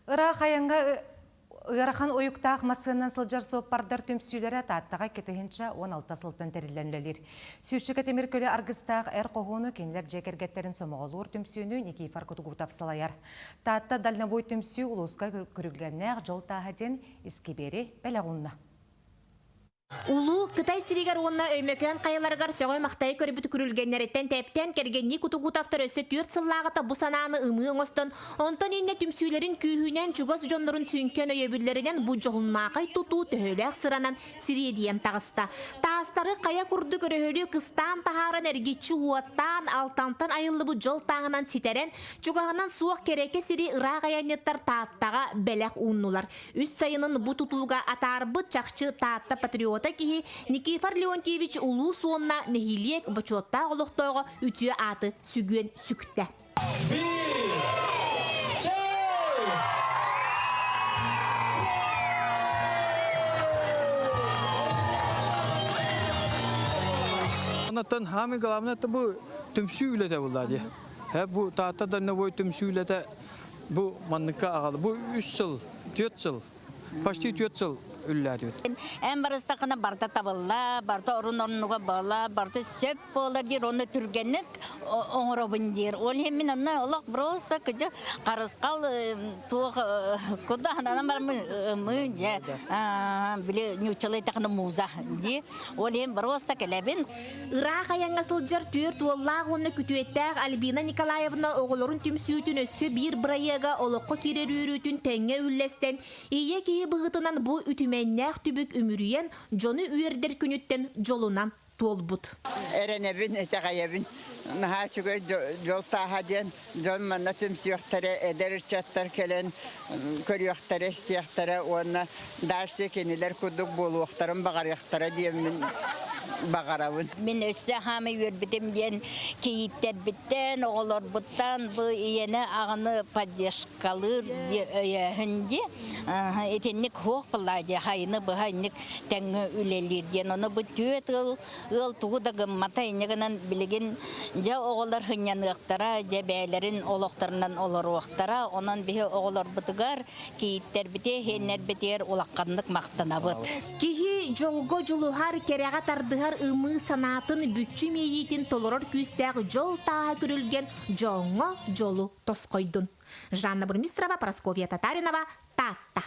Ыраах айаҥҥа ыарахан уйуктаах массыынанан сылдьар суоппардар түмсүүлэрэ Тааттаҕа 2016 сылтан тэриллэн үлэлиир. Сүүсчэкэ тимир көлө аргыстаах эр хоһууну кинилэр дьиэ кэргэттэрин сомоҕолуур түмсүүнү Никифор Кутугутов салайар. Таатта дальнобой түмсүү улууска күрүлгэннээх дьол тааһа диэн искибиэри бэлэх уунна. Улуу Кытай сиригэр уонна Өймөкөөн хайаларыгар сөҕө-махтайа көрбүт күрүлгэннэриттэн тэптэн кэргэннии Кутугутовтар өссө түөрт сыллааҕыта бу санааны ымыы оҥостон, онтон иннэ түмсүүлэрин күүһүнэн чугас дьоннорун сүҥкэн өйөбүллэринэн бу дьоһуннаахай тутуу төһөлөөх сыранан сириэдийэн таҕыста. Таастары хайа курдук өрөһөлүү кыстаан таһааран эргиччи уоттаан, алтантан айыллыбыт дьол тааһынан ситэрэн, чугаһынан суох кэрэкэ сири ыраах айанньыттар Тааттаҕа бэлэх ууннулар. Үс сайынын бу тутууга атаарбыт чахчы Таатта патриота киһи Никифор Леонтьевич улуус уонна нэһилиэк бочуоттаах олохтооҕо үтүө ааты сүгүөн сүктэ. Онтон самый главное это бу түмсүү үлэтэ буолла дии. Бу Таатта дальнобой түмсүү үлэтэ Бу манныкка аҕал бу үс сыл, түөрт сыл, почти түөрт сыл үллээтибит. Эн барыстахына барыта табылла, барыта орун орнуга буола, барыта сөп буолар диир, онно түргэнник оҥоробун диир. Ол иһин мин онно олох просто кыдьы харысхал туох куда хананан бараммын ымыы дьэ били ньууччалыы эттэххинэ муза дии. Ол иһин просто кэлэбин. Ыраах айаҥҥа сылдьар түөрт уоллаах уонна күтүөттээх Альбина Николаевна оҕолорун түмсүүтүн өссө биир бырайыага олоххо киирэр үөрүүтүн тэҥҥэ үллэстэн, ийэ киһи быһыытынан бу үтүмэннээх түбүк үмүрүйэн, дьону үөрдэр күнүттэн дьолунан туолбут. Эрэнэбин, итэҕэйэбин. Наһаа үчүгэй дьол тааһа диэн дьон манна түмсүөхтэрэ, эдэр ыччаттар кэлэн көрүөхтэрэ, истиэхтэрэ уонна дальше кинилэр курдук буолуохтарын баҕарыахтара диэммин баҕарабын. Мин өссө хаамай үөрбүтүм диэн кийииттэрбиттэн, оҕолорбуттан бу ийэни аҕаны поддержкалыыр өйөөһүн дии. Итинник суох буоллаа дии, хайыны быһа инник тэҥҥэ үлэлиир диэн. Ону бу түөрт ыал Ыал тугу да гыммата, инньэ гынан билигин дьэ оҕолор сынньаныахтара, дьэ бэйэлэрин олохторунан олоруохтара. Онон биһи оҕолорбутугар, кийииттэрбитигэр, сиэннэрбитигэр улаханнык махтанабыт. Киһи дьолго дьулуһар, кэрэҕэ тардыһар ымыы санаатын бүччүм иэйиитин толорор күүстээх дьол тааһа күрүлгэн дьоҥҥо дьолу тосхойдун. Жанна Бурмистрова, Прасковья Татаринова, Таатта.